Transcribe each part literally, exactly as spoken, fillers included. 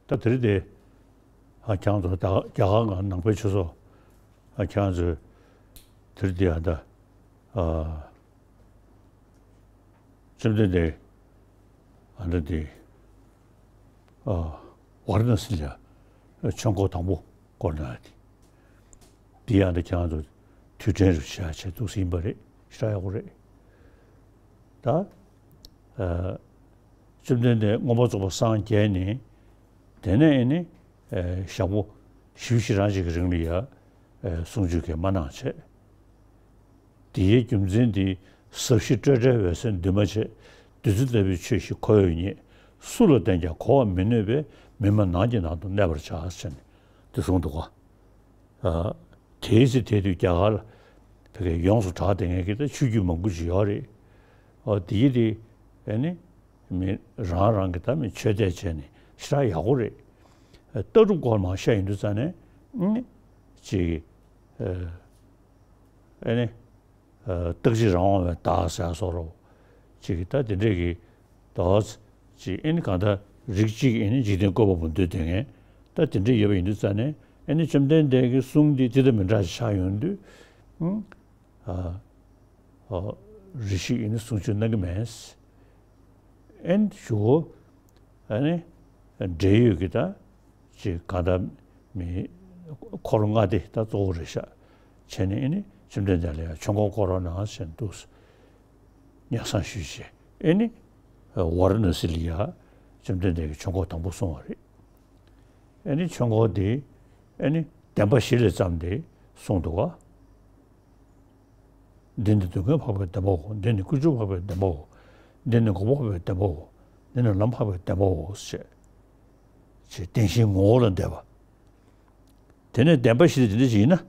ད་དེ་རིང་དེ་ཨ་ཁྱེད་རང་ཚོ་ད་རྒྱ་གར་ནང་ནང་པའི་ཆོས་ཚོགས་ཨ་ཁྱེད་རང་ཚོས་དེ་རིང་དེ་ཨ་ད་ཨ་བཅོམ་ལྡན་འདས་ཨ་ད་དེ་ཨ་ཝཱ་ར་ཎ་སི་ལ་ཆོས་འཁོར་དང་པོ་བསྐོར་གནང་ཡ་དེ། འདི་ཡང་ད་ཁྱེད་རང་ཚོ་དུས་དྲན་རུ་བྱ་བྱེད་འདུག་ཟིན་པ་རེད། ཞེ་དྲག་ཡག་པོ་རེད། ད་ཨ་བཅོམ་ལྡན་འདས་མངོན་པར་རྫོགས་པར་སངས་རྒྱས་ནས་དེ་ནས་ཨེ་ནི་ཨ་ཞག་པོ་བཞི་བཅུ་ཞེ་གྲངས་ཅིག་གི་རིང་ལ་ཡ་ཨ་གསུང་ཆོས་གས་མ་གནང་བྱས། དེའི་རྒྱུ་མཚན་འདི་ཟབ་ཞི་སྤྲོས་བྲལ་འོད་གསལ་འདུས་མ་བྱས། བདུད་རྩི་ལྟ་བུའི་ཆོས་ཤིག་ཁོ་བོས་རྙེད། སུ་ལ་བསྟན་ཀྱང་གོ་བར་མི་ནུས་པས། མི་སྨྲ་ནགས་ཀྱི་ནང་དུ་གནས་པར་བྱ། ཟེར་ནས་འདི་གསུངས་འདུག་ག་ཨ་དེའི་ཚེ་དེ་དུས་རྒྱ་གར་ལ་ཕ་གིར་ཡོངས་སུ་གྲགས་བསྡད་མཁན་གྱི་ད་ཆོས་བརྒྱུད་མང་པོ་ཅིག་ཡོད་རེད། ཨོ་དེའི་དེ་ཨ་ནི་མི་རང་རང་གི་ད་མི་ཆོས་དད་བྱས་ནས་ཞེ་དྲག་ཡག་པོ་རེད། ཨ་ལྟ་གྲུབ་སྐོར་མང་ཤ་ཡིན་དུས་ཙང་ནས་ཨ་ནི་ཅིག་ཨ་ཨ་ནི། ཨ་རྟག་གཅིག་རང་དབང་བའི་བདག་ཟེར་སོགས་རོ། ཅིག་ད་དེ་འདྲས་ཀྱི་ད་ཅིག་ཨེ་ནི་གང་ལྟར་རིགས་གཅིག་ཨེ་ནི་འཇིག་རྟེན་བཀོད་པ་པོ་འདོད་དེ་ངས་ད་དེ་འདྲས་ཡོད་པ་ཡིན་དུས་ཙང་ནས་ཨེ་ནི་བཅོམ་ལྡན་འདས་ཀྱི་གསུང་འདི་དེ་དང་མི་འདྲ་ཞིག་ཆགས་ཡོང་དུས་ཨ་ཨ་རེ་ཞིག་ཨེ་ནི་གསུང་ཆོས་གནང་གི་མེད། ཨེ་ནི་ཞུ་གོ་ཨེ་ནི་འབྲེལ་ཡོད་ཀྱི་ད། ཅེས་གང་ལྟར་མི་འཁོར་ལྔ་སྡེ་ད་གཙོ་བོ་རེད་ཤག་བྱས་ནས་ཨེ་ནི་བཅོམ་ལྡན་འདས་ལ་ཡང་ཆོས་འཁོར་བསྐོར་རོགས་གནང་ཟེར་འདུག་སྙན་སེང་ཞུས་བྱས་ཨེ་ནི་ཝཱ་ར་ཎ་སི་ལ་ཡ་བཅོམ་ལྡན་འདས་ཀྱིས་ཆོས་འཁོར་དང་པོ་གསུངས་པ་རེད། ཨེ་ནི་ཆོས་འཁོར་དེ་ཨེ་ནི་བདེན་པ་བཞི་ལས་བརྩམས་ཏེ་གསུངས་འདུག་ག་འདི་ནི་སྡུག་བསྔལ་འཕགས་པའི་བདེན་པའོ། འདི་ནི་ཀུན་འབྱུང་འཕགས་པའི་བདེན་པའོ། འདི་ནི་འགོག་པ་འཕགས་པའི་བདེན་པའོ། འདི་ནི་ལམ་འཕགས་པའི་བདེན་པའོ། ཞེས། ཞེས་བདེན་བཞིའི་ངོ་བོ་ལ་འདས་པ། དེ་ནས་བདེན་པ་བཞི་དེ་འདི་འདྲ་ཞིག་ཡིན་ན།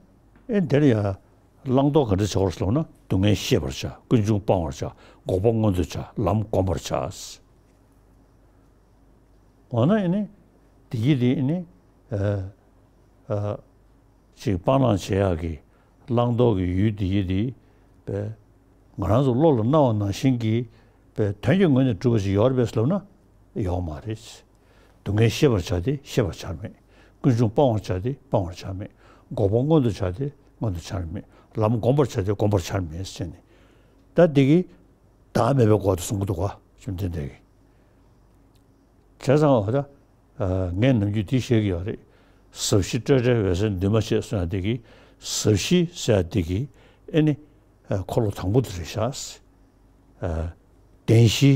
ཨེ་འདིར་ཡང་བླང་དོར་ག་འདྲ་བྱ་བར་སློབ་ན་སྡུག་བསྔལ་ཤེས་པར་བྱ། ཀུན་འབྱུང་སྤང་བར་བྱ། འགོག་པ་མངོན་དུ་བྱ། ལམ་བསྒོམ་པར་བྱ། འོ་ན་ཨེ་ནི་དེ་གི་དེ་ཨེ་ནི་ཨ་ཨ་ཅིག་སྤང་བླང་བྱེད་ཡག་གི་བླང་དོར་གྱི་ཡུལ་དེ་ཡི་དེ་པས་ང་རང་ཚོ་བློ་ལ་སྣང་བ་ནང་བཞིན་གྱི་པས་དོན་གྱི་ངོས་ནས་གྲུབ་པ་ཞིག་ཡོད་རེད་པས་ལབ་ན་ཡོད་མ་རེད། སྡུག་བསྔལ་ཤེས་པར་བྱ་སྟེ་ཤེས་པར་བྱར་མེད། ཀུན་འབྱུང་སྤང་བར་བྱ་སྟེ་སྤང་བར་བྱར་མེད། འགོག་པ་མངོན་དུ་བྱ་སྟེ་མངོན་དུ་བྱར་མེད། ལམ་བསྒོམ་པར་བྱ་སྟེ་བསྒོམ་པར་བྱར་མེད་ཟེར་ནས། ད་འདི་གི་བདག་མེད་པའི་སྐོར་དུ་གསུང་གི་འདུག་ག་བཅོམ་ལྡན་འདས་ཀྱིས། བྱས་ཙང་འོ་ད། ཨ་ངས་ནམ་རྒྱུན་འདི་བཤད་ཀྱི་ཡོད་རེད། ཟབ་ཞི་སྤྲོས་བྲལ་འོད་གསལ་འདུས་མ་བྱས་གསུང་ཡ་དེ་གི་ཟབ་ཞི་ཟེར་ཡ་དེ་གི་ཨེ་ནི་ཨ་འཁོར་ལོ་དང་པོ་དེ་རེད་ཤག་ཨ་བདེན་བཞི་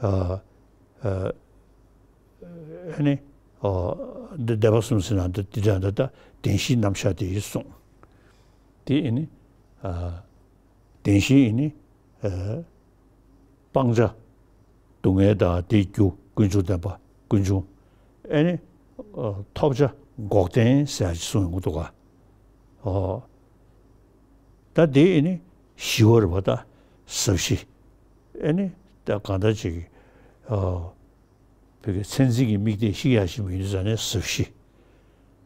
ཨ་ཨ་ཨེ་ནི་ཨ་འདི་སྡེ་པ་གསུམ་ཟེར་ན་འདི་འདི་འདྲ་འདི་ད་བདེན་བཞི་རྣམ་གཞག་དེ་ཡི་གསུང་། དེ་ཨེ་ནི་ཨ་བདེན་བཞི་ཨེ་ནི་ཨ། སྤང་བྱ། སྡུག་བསྔལ་དང་དེའི་རྒྱུ་ཀུན་འབྱུང་བདེན་པ་ཀུན་འབྱུང་། ཨེ་ནི། ཨ་ཐོབ་བྱ་འགོག་བདེན་ཟེར་ཡ་ཅིག་གསུངས་ཡོང་གི་འདུག་ག་ཨོ། ད་དེ་ཨེ་ནི་ཞི་བ་རེད་པ་ད། ཟབ་ཞི། ཨེ་ནི་ད་གང་ལྟར་ཅིག་ཨོ། བོད་ཀྱི་མཚན་འཛིན་གྱི་དམིགས་གཏད་བཤིག་ཡ་ཞིག་མི་ཡོང་དུས་ཙང་ནས་ཟབ་ཞི།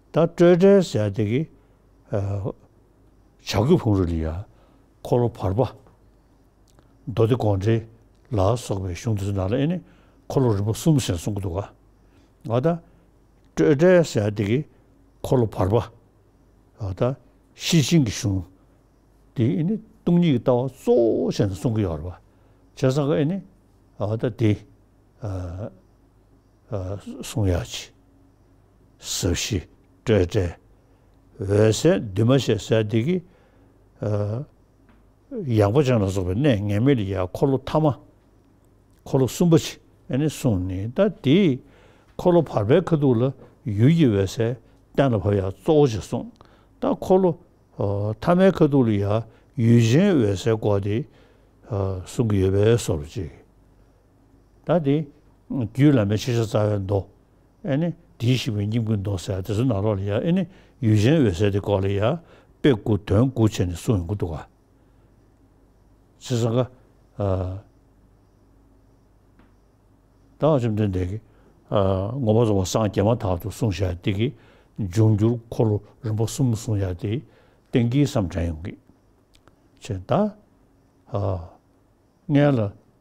ད་སྤྲོས་བྲལ་ཟེར་ཡ་དེ་གི་ཨ་བྱ་རྒོད་ཕུང་རི་ལ་ཡ་འཁོར་ལོ་བར་པ། མདོ་སྡེ་དགོངས་འགྲེལ་ལ་སོགས་པའི་གཞུང་དེ་ཚོ་ནང་ལ་ཨེ་ནི་འཁོར་ལོ་རིམ་པ་གསུམ་ཟེར་གསུང་གི་འདུག་ག་ཨ་ད། སྤྲོས་བྲལ་ཟེར་ཡ་དེ་གི་འཁོར་ལོ་བར་པ། ཨ་ད། ཤེར་ཕྱིན་གྱི་གཞུང་། དེ་ཨེ་ནི་སྟོང་ཉིད་ཀྱི་ལྟ་བ་གཙོ་བོ་བྱས་ནས་གསུང་གི་ཡོད་རེད་པ། བྱས་ཙང་ཀ་ཨེ་ནི། ཨ་ད་དེ། ཨ། ཨ་གསུང་ཡག་ཅིག་ཟབ་ཞི། སྤྲོས་བྲལ། འོད་གསལ་འདུས་མ་བྱས་ཟེར་འདི་གི། ཨ་ཡངས་པ་ཅན་ལ་སོགས་པའི་གནས་ངེས་མེད་ལ་ཡ་འཁོར་ལོ་ཐ་མ། འཁོར་ལོ་གསུམ་པ་ཅིག་ཨ་ནི་གསུངས་ནི་ད་དེ། འཁོར་ལོ་བར་པའི་ཁ་ཐུག་ལ་ཡུལ་གྱི་འོད་གསལ་གཏན་ལ་ཕབ་ཡག་གཙོ་བོ་ཅིག་གསུངས། ད་འཁོར་ལོ། ཨ་ཐ་མའི་ཁ་ཐུག་ལ་ཡ་ཡུལ་ཅན་འོད་གསལ་སྐོར་དེ། ཨ་གསུང་གི་ཡོད་པའི་བཟོ་འདྲ་ཅིག་ད་དེ། རྒྱུད་བླ་མའི་ཕྱག་བཞེས་རྩ་བའི་མདོ། ཨེ་ནི་དེའི་ཞིག་པའི་སྙིང་པོའི་མདོ་ཟེར་དེ་ཚོ་ནང་ལོགས་ལ་ཡ་ཨེ་ནི་ཡུལ་ཅན་འོད་གསལ་དེ་སྐོར་ལ་ཡ་དཔེ་དགུ་དོན་དགུ་བྱས་ནས་གསུངས་ཡོང་གི་འདུག་ག་བྱས་ཙང་ཀ་ཨ། ད་བཅོམ་ལྡན་འདས་ཀྱིས་ཨ་མངོན་པར་རྫོགས་པར་སངས་རྒྱས་མ་ཐག་ཏུ་གསུངས་བཞག་དེ་གི་འབྱུང་འགྱུར་འཁོར་ལོ་རིམ་པ་གསུམ་གསུངས་ཡག་དེ་གཏན་འཁེལ་བསམ་དྲན་ཡོང་གི་བྱས་ད། ཨ། སྔོན་ལ་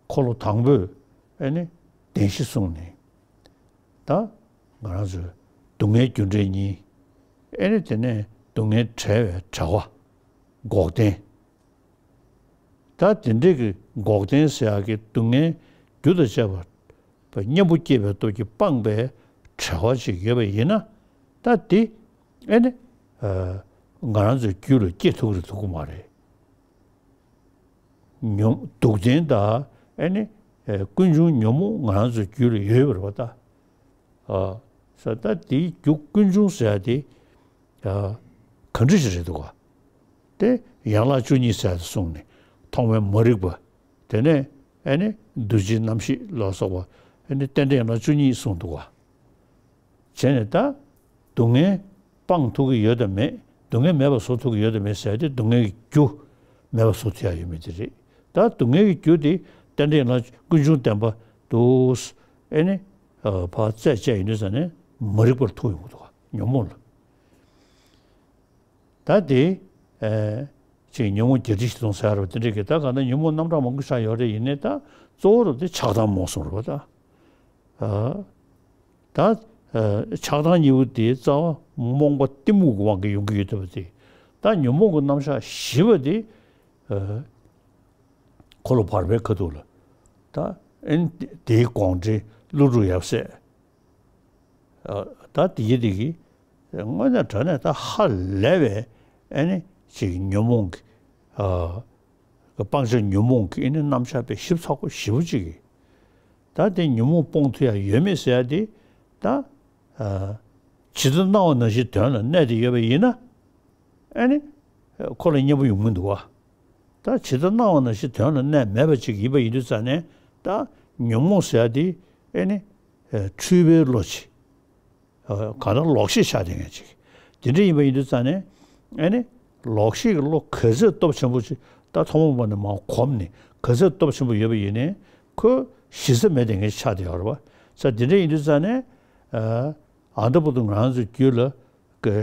འཁོར་ལོ་དང་པོས་ཨེ་ནི་བདེན་བཞི་གསུངས་ནས། ད། ང་རང་ཚོའི་སྡུག་བསྔལ་རྒྱུ་འབྲས་གཉིས། ཨེ་ནི་དེ་ནས་སྡུག་བསྔལ་བྲལ་བའི་བྲལ་བ། འགོག་བདེན། ད་དེ་འདྲའི་གི་འགོག་བདེན་ཟེར་ཡག་གི་སྡུག་བསྔལ་རྒྱུ་དང་བཅས་པ་གཉེན་པོ་སྐྱེས་པའི་སྟོབས་ཀྱིས་སྤངས་པའི་བྲལ་བ་ཅིག་ཡོད་པ་ཡིན་ན། ད་དེ་ཨེ་ནི་ཨ་ང་རང་ཚོའི་རྒྱུད་ལ་སྐྱེ་ཐུབ་ཀྱི་རེད་ཐུབ་ཀྱི་མ་རེད། ཉོན་སྡུག་བདེན་དང་ཨེ་ནི་ཨ་ཀུན་འབྱུང་ཉོན་མོངས་ང་རང་ཚོའི་རྒྱུད་ལ་ཡོད་པ་རེད་པ་ད། ཨ་ས་ད་དེའི་རྒྱུ་ཀུན་འབྱུང་ཟེར་ཡ་དེ་ཨ་ག་འདྲ་ཞིག་རེད་འདུག་ག་དེ་ཡན་ལག་བཅུ་གཉིས་ཟེར་ཡ་དེ་གསུངས་ནས། ཐོག་མའི་མ་རིག་པ། དེ་ནས་ཨེ་ནི་འདུ་བྱེད་རྣམ་ཤེས་ལ་སོགས་པ། ཨེ་ནི་རྟེན་འབྲེལ་ཡན་ལག་བཅུ་གཉིས་གསུངས་འདུག་ག་བྱས་ནས་ད་སྡུག་བསྔལ་སྤང་ཐུབ་ཀྱི་ཡོད་དམ་མེད། སྡུག་བསྔལ་མེད་པར་བཟོ་ཐུབ་ཀྱི་ཡོད་དམ་མེད་ཟེར་ཡ་དེ་སྡུག་བསྔལ་གྱི་རྒྱུ་མེད་པར་བཟོ་ཐུབ་ཡ་ཡོད་མེད་དེ་རེད། ད་སྡུག་བསྔལ་གྱི་རྒྱུ་དེ་རྟེན་འབྲེལ་ཡན་ལག་ཀུན་འབྱུང་བདེན་པ་འདུག་ཨེ་ནི་ཨ་ཕར་རྩད་བཅད་ཡོང་དུས་ཙ་ནས་མ་རིག་པར་ཐུག་ཡོང་གི་འདུག་ག་ཉོན་མོངས་ལ། ད་དེ་ཨེ་ཅིག་ཉོན་མོངས་བརྒྱད་ཁྲི་བཞི་སྟོང་ཟེར་བ་དེ་འདྲ་གི། ད་གང་ལྟར་ཉོན་མོངས་རྣམ་གྲངས་མང་པོ་ཆགས་ཡོད་རེད། ཡིན་ནའི་ད་གཙོ་བོ་རུ་དེ་ཆགས་སྡང་རྨོངས་གསུམ་རེད་པ་ད། ཨ་ད་ཨ་ཆགས་སྡང་གཉིས་པོ་དེ་རྩ་བ་རྨོངས་པ་གཏི་མུག་གི་དབང་གིས་ཡོང་གི་ཡོད་བསྡད་པ་དེ། ད་ཉོན་མོངས་ཀྱི་རྣམ་གཞག་བཞི་པ་དེ་ཨ་འཁོར་ལོ་བར་པའི་ཁ་ཐུག་ལ། ད་ཨེ་ནི་དེའི་དགོངས་འགྲེལ་ཀླུ་སྒྲུབ་ཡབ་སྲས། ཨ་ད་དེ་ཡི་དེ་གི་དངོས་གནས་དྲང་གནས་ད་ཧ་ལས་པའི་ཨེ་ནི་ཅིག་ཉོན་མོངས་ཀྱི་ཨ་སྤང་བྱ་ཉོན་མོངས་ཀྱི་ཨེ་ནི་རྣམ་གཞག་དཔེ་ཞིབ་ཚགས་པོ་ཞེ་པོ་ཅིག་གི། ད་དེ་ཉོན་མོངས་སྤོང་ཐུབ་ཡ་ཡོད་མེད་ཟེར་ཡ་དེ་ད་ཨ་ཇི་ལྟར་སྣང་བ་ནང་བཞིན་དོན་ལ་གནས་ཏེ་ཡོད་པ་ཡིན་ན། ཨེ་ནི་ཁོ་ལ་གཉེན་པོ་ཡོང་གི་འདུག་བ། ད་ཇི་ལྟར་སྣང་བ་ནང་བཞིན་དོན་ལ་གནས་མེད་པ་ཅིག་ཡིན་པ་ཡིན་དུས་ཙ་ནས། ད་ཉོན་མོངས་ཟེར་ཡ་དེ་ཨེ་ནི་འཁྲུལ་པའི་བློ་ཅིག་གང་ལྟར་ལོག་ཤེས་ཆགས་བསྡད་མཁན་ཅིག་དེ་འདྲ་ཡིན་པ་ཡིན་དུས་ཙ་ནས། ཨེ་ནི་ལོག་ཤེས་ཀྱི་བློ་ག་ཚོད་སྟོབས་ཆེན་པོ་ཅིག་ད་ཐོག་མ་བར་ནས་མར་གོམས་ནས་ག་ཚོད་སྟོབས་ཆེན་པོ་ཡོད་པ་ཡིན་ནའི་ཁོ་གཞི་རྩ་མེད་བསྡད་མཁན་ཅིག་ཆགས་བསྡད་ཡོད་རེད་པ། ས་དེ་འདྲ་ཡིན་དུས་ཙ་ནས་ཨ་ད་བར་དུ་ང་རང་ཚོའི་རྒྱུད་ལ་གི་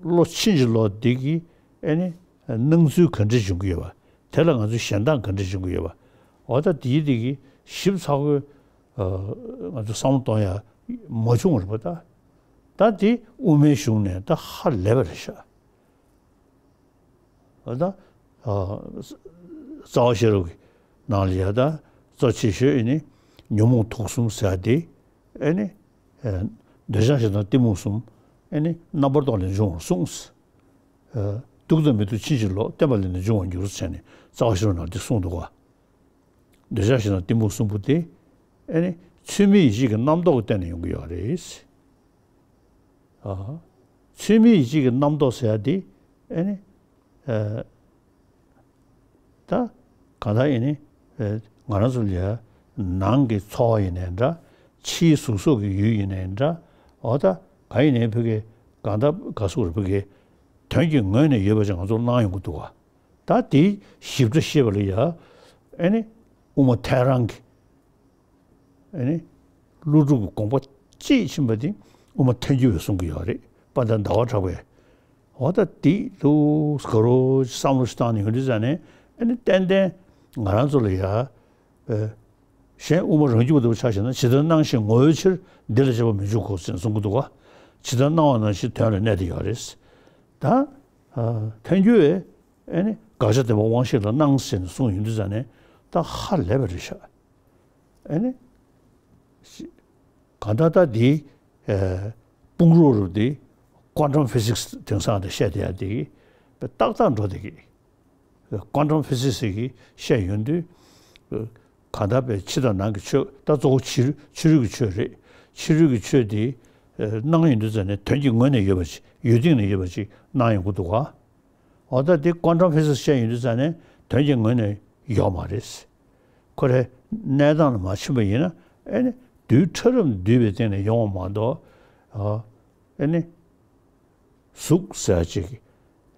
བློ་ཕྱིན་ཅི་ལོག་འདི་གིས་ཨེ་ནི་སྣང་ཚུལ་ག་འདྲ་འབྱུང་གི་ཡོད་པ། དེ་ལ་ང་ཚོས་ཞེན་སྡང་ག་འདྲ་འབྱུང་གི་ཡོད་པ། འོ་ད་དེའི་དེ་གིས་ཞིབ་ཚགས་པོའི་ཨ་ང་ཚོ་བསམ་བློ་གཏོང་ཡ་མ་བྱུང་བ་རེད་པ་ད། ད་དེ་དབུ་མའི་གཞུང་ནས་ད་ཧ་ལས་པ་རེད་ཤག་འོ་ད་ཨ་རྩ་བ་ཤེས་རབ་ཀྱི་ནང་ལ་ཡ་ད་གཙོ་ཆེ་ཤོས་ཨེ་ནི་ཉོན་མོངས་དུག་གསུམ་ཟེར་ཡ་དེ། ཨེ་ནི་ཨ་འདོད་ཆགས་ཞེ་སྡང་གཏི་མུག་གསུམ་ཨེ་ནི་རྣམ་པར་རྟོག་ལས་འབྱུང་བར་གསུངས། ཨ་སྡུག་དང་མི་སྡུག་ཕྱིན་ཅི་ལོག་བརྟེན་པ་ལས་ནི་འབྱུང་བར་འགྱུར་ཟེར་ནས་རྩ་བ་ཤེས་རབ་ནང་འདི་གསུངས་འདུག་ག་འདོད་ཆགས་ཞེ་སྡང་གཏི་མུག་གསུམ་པོ་དེ་ཨེ་ནི་ཚུལ་མིན་ཡིད་བྱེད་ཀྱི་རྣམ་རྟོག་གི་སྟེང་ནས་ཡོང་གི་ཡོད་རེད། ཨ་ཚུལ་མིན་ཡིད་བྱེད་ཀྱི་རྣམ་རྟོག་ཟེར་ཡ་དེ་ཨེ་ནི་ཨ་ད་གང་ལྟར་ཨེ་ནི་ཨ་ང་རང་ཚོ་ལ་ཡ་ནང་གི་ཚོར་བ་ཡིན་ནའི་འདྲ། ཕྱིའི་གཟུགས་སོགས་ཀྱི་ཡུལ་ཡིན་ནའི་འདྲ། འོ་ད་ག་ཡིན་ནའི་ཕ་གི་གང་ལྟར་ག་སོགས་རེད། ཕ་གི་དོན་གྱི་ངོས་ནས་ཡོད་པ་ཅིག་ང་ཚོར་སྣང་ཡོང་གི་འདུག་ག་ད་དེའི་ཞིབ་ཕྲ་ཤེས་པ་ལ་ཡ་ཨེ་ནི་དབུ་མ་ཐལ་རང་གི་ཨེ་ནི་ཀླུ་སྒྲུབ་ཀྱི་དགོངས་པ་དཔྱིས་ཕྱིན་པ་དེ་དབུ་མ་ཐལ་འགྱུར་བས་གསུང་གི་ཡོད་རེད། དཔལ་ལྡན་ཟླ་བ་གྲགས་པས། འོ་ད་དེ་ལུགས་ག་རོ་བསམ་བློ་ཞིག་བཏང་ནས་ཡོང་དུས་ཙ་ནས། ཨེ་ནི་ཏན་ཏན་ང་རང་ཚོ་ལ་ཡ་ཨེ་གཞན་དབུ་མ་རང་རྒྱུད་པ་ལྟ་བུ་ཆ་བཞག་ན། ཇི་ལྟར་སྣང་ཞེས་ངོ་བོའི་ཕྱིར། འདི་ལ་དཔྱད་པ་མི་འཇུག་གོ་ཟེར་གསུང་གི་འདུག་ག་ཇི་ལྟར་སྣང་བ་ནང་བཞིན་དོན་ལ་གནས་ཏེ་ཡོད་རེད། ད་ཨ་ཐལ་འགྱུར་བས་ཨེ་ནི་དགག་བྱ་བདེན་པ་དབང་ཤེས་ལ་སྣང་ཟེར་ནས་གསུངས་ཡོང་དུས་ཙ་ནས་ད་ཧ་ལས་པ་རེད་ཤག་ཨེ་ནི་གང་ལྟར་ད་འདི་ཨ་དཔུང་རོགས་རུ་འདི་ཀོན་ཊམ་ཕི་སིག་སི་དེང་སང་དེ་བཤད་བསྡད་ཡ་དེ་གི་ཏག་ཏག་འགྲོ་བསྡད་གི་ཀོན་ཊམ་ཕི་སིག་སི་གི་བཤད་ཡོང་དུས། གང་ལྟར་པའི་ཕྱི་དང་ནང་གི་ཆོས། ད་གཙོ་བོ་ཕྱི་ཕྱི་རོལ་གྱི་ཆོས་རེད། ཕྱི་རོལ་གྱི་ཆོས་དེ་ཨ་སྣང་ཡོང་དུས་ཙ་ནས་དོན་གྱི་ངོས་ནས་ཡོད་པ་ཅིག་ཡུལ་སྟེང་ནས་ཡོད་པ་ཅིག་སྣང་ཡོང་གི་འདུག་ག་འོ་ད་དེ་ཀོན་ཊམ་ཕི་སིག་སི་བཤད་ཡོང་དུས་ཙ་ནས་དོན་གྱི་ངོས་ནས་ཡོད་མ་རེད། ཁོ་རའི་གནས་སྟངས་ལ་མ་ཕྱིན་པ་ཡིན་ན། ཨེ་ནི་རྡུལ་ཕྲ་རབ་འདུས་པའི་སྟེང་ནས་ཡོང་བ་མ་གཏོགས། ཨ་ཨེ་ནི་གཟུགས་ཟེར་ཅིག་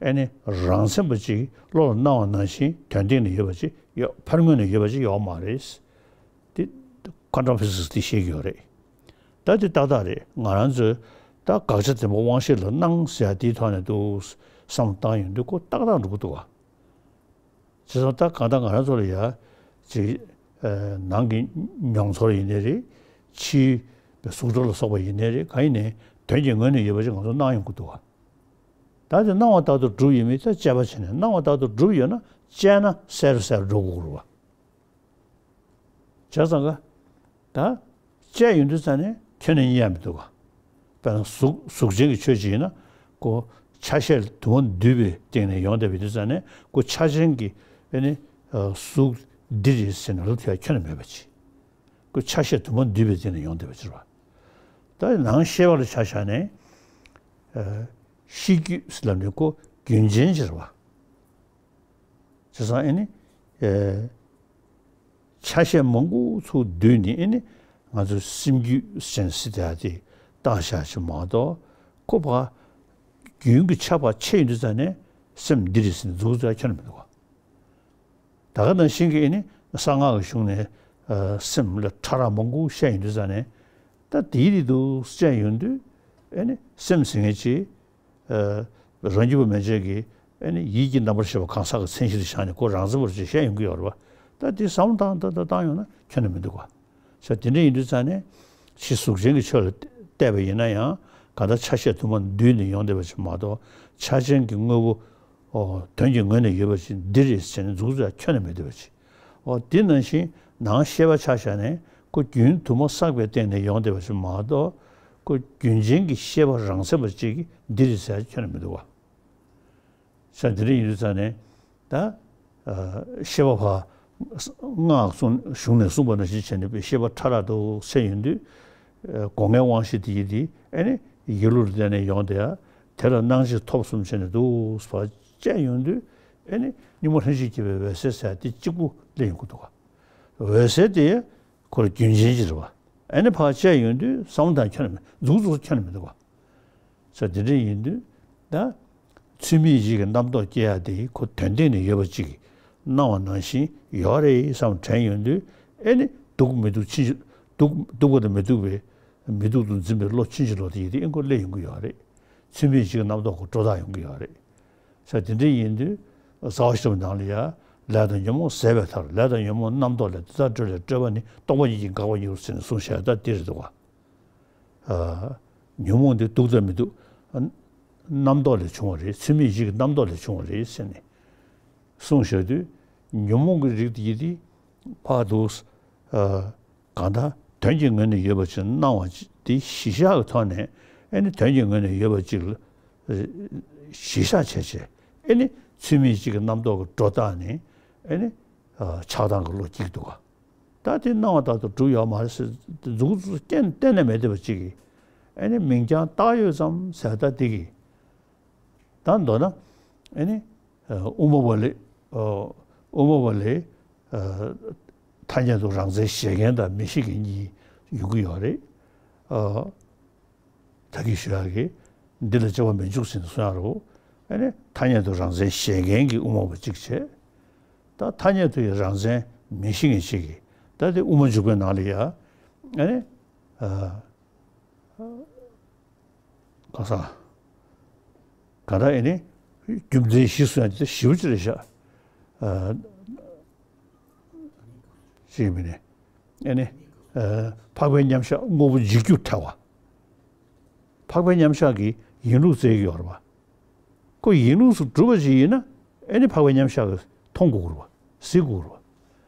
ཨེ་ནི་རང་མཚན་པ་ཅིག་བློ་ལ་སྣང་བ་ནང་བཞིན་དོན་སྟེང་ནས་ཡོད་པ་ཅིག་ཡོད། ཕར་ངོས་ནས་ཡོད་པ་ཅིག་ཡོད་མ་རེད། དེ་ཀོན་ཊམ་ཕི་སིག་སི་དེ་བཤད་ཀྱི་ཡོད་རེད། ད་དེ་ཏག་ཏག་རེད། ང་རང་ཚོས་ད་དགག་བྱ་བདེན་པ་དབང་ཤེས་ལ་སྣང་ཟེར་ཡ་དེའི་ཐོག་ནས་འདུག་བསམ་བཏང་ཡོང་དུས་ཁོ་ཏག་ཏག་འགྲོ་གི་འདུག་ག་བྱས་ཙང་ད་གང་ལྟར་ང་རང་ཚོ་ལ་ཡ་ཅིག་ཨ་ནང་གི་མྱོང་ཚོར་ཡིན་ནའི་རེད། ཕྱིའི་ པའི་གཟུགས་སྒྲ་ལ་སོགས་པ་ཡིན་ནའི་རེད། གང་ཡིན་ནའི་དོན་གྱི་ངོས་ནས་ཡོད་པ་ཅིག་ང་ཚོ་སྣང་ཡོང་གི་འདུག་ག་ད་དེ་སྣང་བ་ལྟར་དུ་གྲུབ་ཡོད་མེད་ད་དཔྱད་པ་བྱས་ནས། སྣང་བ་ལྟར་དུ་གྲུབ་ཡོད་ན་དཔྱད་ན་གསལ་རུ་གསལ་རུ་འགྲོ་དགོས་ཀྱི་རེད་བ། བྱས་ཙང་ག་ད་དཔྱད་ཡོང་དུས་ཙ་ནས་ཁྱོན་ནས་རྙེད་ཡ་མི་འདུག་ག་དཔེར་ན་གཟུགས་གཟུགས་ཅན་གྱི་ཆོས་ཅིག་ཡིན་ན་ཁོ་ཆ་ཤས་དུ་མ་འདུས་པའི་སྟེང་ནས་ཡོང་བསྡད་པ་ཡིན་དུས་ཙ་ནས་ཁོ་ཆ་ཅན་གྱི་ཨེ་ནི་གཟུགས་འདི་རེད་ཟེར་ནས་ལབ་ཐུབ་ཡ་ཁྱོན་ནས་མེད་པ་ཅིག་ཁོ་ཆ་ཤས་དུ་མ་འདུས་པའི་སྟེང་ནས་ཡོང་བསྡད་པ་ཅིག་རེད་བ། ད་ནང་ཤེས་པ་ལ་ཆ་བཞག་ནས་ཤེས་རྒྱུད་ཟེར་ལབ་ནས་ཁོ་རྒྱུན་ཅན་ཅིག་རེད་བ། བྱས་ཙང་ཨེ་ནི། ཨེ། ཆ་ཤས་མང་པོ་ཚུར་བསྡུས་ནས་ཨེ་ནི། ང་ཚོའི་སེམས་རྒྱུད་ཅན་ཟེར་དེ་ཡ་དེ་བཏང་བཞག་ཅིག་མ་གཏོགས་ཁོ་ཕར། རྒྱུན་གྱི་ཆ་ཕར་ཕྱེ་ཡོང་དུས་ཙ་ནས་སེམས་འདི་རེད་ཟེར་ནས་མཛུབ་གུ་ཙམ་ཁྱོན་ནས་མི་འདུག་ག་ད་ག་ནང་བཞིན་གྱི་ཨེ་ནི། གསང་སྔགས་ཀྱི་གཞུང་ནས། ཨ། སེམས་ལ་ཕྲ་རགས་མང་པོ་བཤད་ཡོང་དུས་ཙ་ནས། ད་དེའི་རིགས་དུ་དཔྱད་ཡོང་དུས་ཨེ་ནི། སེམས་ཟེར་མཁན་ཅིག་ཨ། རང་རྒྱུད་པ་མན་ཆད་ཀྱིས་ཨེ་ནི་ཡིད་ཀྱི་རྣམ་པར་ཤེས་པ་གང་ཟག་གི་མཚན་གཞིར་བཞག་ནས་ཁོ་རང་མཚན་པར་བྱས་བཤད་ཡོང་གི་ཡོད་རེད་བ། ད་དེ་བསམ་བློ་བཏང་བཏང་བཏང་བཏང་ཡོང་ན་ཁྱོན་ནས་མི་འདུག་ག་ས་དེ་འདྲ་ཡིན་དུས་ཙང་ནས་ཕྱི་གཟུགས་ཅན་གྱི་ཆོས་ལ་བལྟས་པ་ཡིན་ན་ཡང་གང་ལྟར་ཆ་ཤས་དུ་མ་འདུས་ནས་ཡོང་བསྡད་པ་ཞིག་མ་གཏོགས་ཆ་ཅན་གྱི་དངོས་པོ། ཨོ། དོན་གྱི་ངོས་ནས་ཡོད་པ་ཞིག་འདི་རེད་ཟེར་ནས་མཛུབ་གུ་ཙམ་ཁྱོན་ནས་མི་འདུག་པ་ཞིག་ཨོ། དེ་ནང་བཞིན་ནང་ཤེས་པ་ཆ་བཞག་ནས་ཁོ་རྒྱུན་དུ་མ་བསགས་པའི་སྟེང་ནས་ཡོང་བསྡད་པ་ཞིག་མ་གཏོགས་ཁོ་རྒྱུན་ཅན་གྱི་ཤེས་པ་རང་མཚན་པ་ཅིག་གིས་འདི་རེད་ཟེར་ཁྱོན་ནས་མི་འདུག་པ། ས་འདི་འདྲ་ཡིན་དུས་ཙང་ནས་ད། ཨ། ཤེས་པ་ཕར། སྔགས་གསུང་གཞུང་ནས་གསུངས་པ་ནང་བཞིན་བྱས་ནས་པའི་ཤེས་པ་ཕྲ་རགས་དུ་སད་ཡོང་དུས། ཨ། སྒོ་ལྔའི་དབང་ཤེས་དེ་ཡི་དེ་ཨེ་ནི་ཡིད་བློ་ལ་བརྟེན་ནས་ཡོང་བསྡད་ཡ། དེ་ལ་སྣང་མཆེད་ཐོབ་གསུམ་བྱས་ནས་འདུག་ཕར་དཔྱད་ཡོང་དུས་ཨེ་ནི་གཉུག་མ་ལྷན་ཅིག་སྐྱེས་པའི་འོད་གསལ་ཟེར་ཡ་དེ་གཅིག་པུ་སླེབས་ཡོང་གི་འདུག་ག་འོད་གསལ་དེ་ཁོ་རྒྱུན་ཅན་ཅིག་རེད་བ། ཨེ་ནི་ཕར་དཔྱད་ཡོང་དུས་བསམ་བློ་བཏང་ཁྱོན་ནས་མི་འདུག་མཛུབ་གུ་ཙམ་ཁྱོན་ནས་མི་འདུག་ག་ས་དེ་འདྲ་ཡིན་དུས་ད། ཚུལ་མིན་ཡིད་ཀྱི་རྣམ་རྟོག་སྐྱེ་ཡ་དེ་ཁོ་དོན་སྟེང་ནས་ཡོད་པ་ཅིག་སྣང་བ་ནང་བཞིན་ཡོད་རེད་བསམ་དྲན་ཡོང་དུས་ཨེ་ནི་སྡུག་མི་སྡུག་ཕྱིན་ཅི། སྡུག་སྡུག་པ་དང་མི་སྡུག་པའི་མི་སྡུག་ཏུ་འཛིན་པའི་བློ་ཕྱིན་ཅི་ལོག་དེ་ཡིན་དུས་ཨེ་ཁོ་སླེབས་ཡོང་གི་ཡོད་རེད། ཚུལ་མིན་ཡིད་ཀྱི་རྣམ་རྟོག་ཁོ་སྒྲོ་བཏགས་ཡོང་གི་ཡོད་རེད། ས་དེ་འདྲ་ཡིན་དུས་རྩ་བ་ཤེས་རབ་ནང་ལ་ཡ་ལས་དང་ཉོན་མོངས་ཟད་པའི་མཐར་ལས་དང་ཉོན་མོངས་རྣམ་རྟོག་ལས་འདི་ལྟར་གྲོལ་ལས་གྲོལ་བ་ནི་རྟོགས་པ་ཉིད་ཀྱིས་འགག་པར་འགྱུར་ཟེར་ནས་གསུངས་བཞག་ད་འདི་རེད་འདུག་ག་ཨ། ཉོན་མོངས་འདི་སྡུག་དང་མི་སྡུག་རྣམ་རྟོག་ལས་བྱུང་བ་རེད། ཚུལ་མིན་ཡིད་ཀྱི་རྣམ་རྟོག་ལས་བྱུང་བ་རེད་ཟེར་ནས་གསུངས་བཞག་དུས་ཉོན་མོངས་ཀྱི་རིགས་དེ་ཡིན་དུས་ཕར་དུ། ཨ། གང་ལྟར་དོན་གྱི་ངོས་ནས་ཡོད་པ་ཅིག་སྣང་བ་ཅིག་དེ་གཞི་བཞག་གི་ཐོག་ནས་ཨེ་ནི་དོན་གྱི་ངོས་ནས་ཡོད་པ་ཅིག་ལ་གཞི་བཞག་བྱས་བྱས་ཨེ་ནི་ཚུལ་མིན་ཡིད་ཀྱི་རྣམ་རྟོག་གི་སྒྲོ་བཏགས་ནས་ཨེ་ནི་ཆགས་སྡང་གི་བློ་སྐྱེ་གི་འདུག་ག་ད་དེ་སྣང་བ་ལྟར་དུ་གྲུབ་ཡོད་མ་རེད་ཟེར་མཛུབ་གུ་ཙམ་གཏན་གཏན་ནས་མེད་བསྡད་པ་ཅིག་གིས་ཨེ་ནི་མིང་རྐྱང་བཏགས་ཡོད་ཙམ་ཟེར་ད་དེ་གིས། ད་མདོར་ན་ཨེ་ནི་དབུ་མ་པ་ལས། དབུ་མ་པ་ལས་ཐ་སྙད་དུ་རང་མཚན་བཞེད་མཁན་དང་མི་བཞེད་མཁན་གཉིས་ཡོང་གི་ཡོད་རེད། ད་གིན་ཞུ་ཡག་གི་འདི་ལ་དཔྱད་པ་མི་འཇུག་ཟེར་ནས་གསུང་ཡག་རེད། ཨེ་ནི་ཐ་སྙད་དུ་རང་མཚན་བཞེད་མཁན་གྱི་དབུ་མ་པ་གཅིག་བྱས། ད་ཐ་སྙད་དུ་ཡི་རང་མཚན་མི་བཞེད་མཁན་གཅིག་གིས་ད་དེ་དབུ་མ་འཇུག་པའི་ནང་ལ་ཡ་ཨེ་ནི། གང་ཟག་ག་ར་ཨེ་ནི་རྒྱུ་མཚན་བཞི་གསུང་ཡ་དེ་ཞེ་པོ་ཅིག་རེད་ཤག་ཨ། ཅིག་མིན་ནས་ཨེ་ནི། ཨ། འཕགས་པའི་མཉམ་གཞག་དངོས་པོ་འཇིག་རྒྱུར་ཐལ་བ། འཕགས་པའི་མཉམ་གཞག་གི་ཡིན་ལུགས་བཙལ་གྱི་ཡོད་རེད་པ། ཁོ་ཡིན་ལུགས་སུ་གྲུབ་པ་ཞིག་ཡིན་ན་ཨེ་ནི་འཕགས་པའི་མཉམ་གཞག་གི་མཐོང་དགོས་རེད་པ། གཟིགས་དགོས་རེད་པ།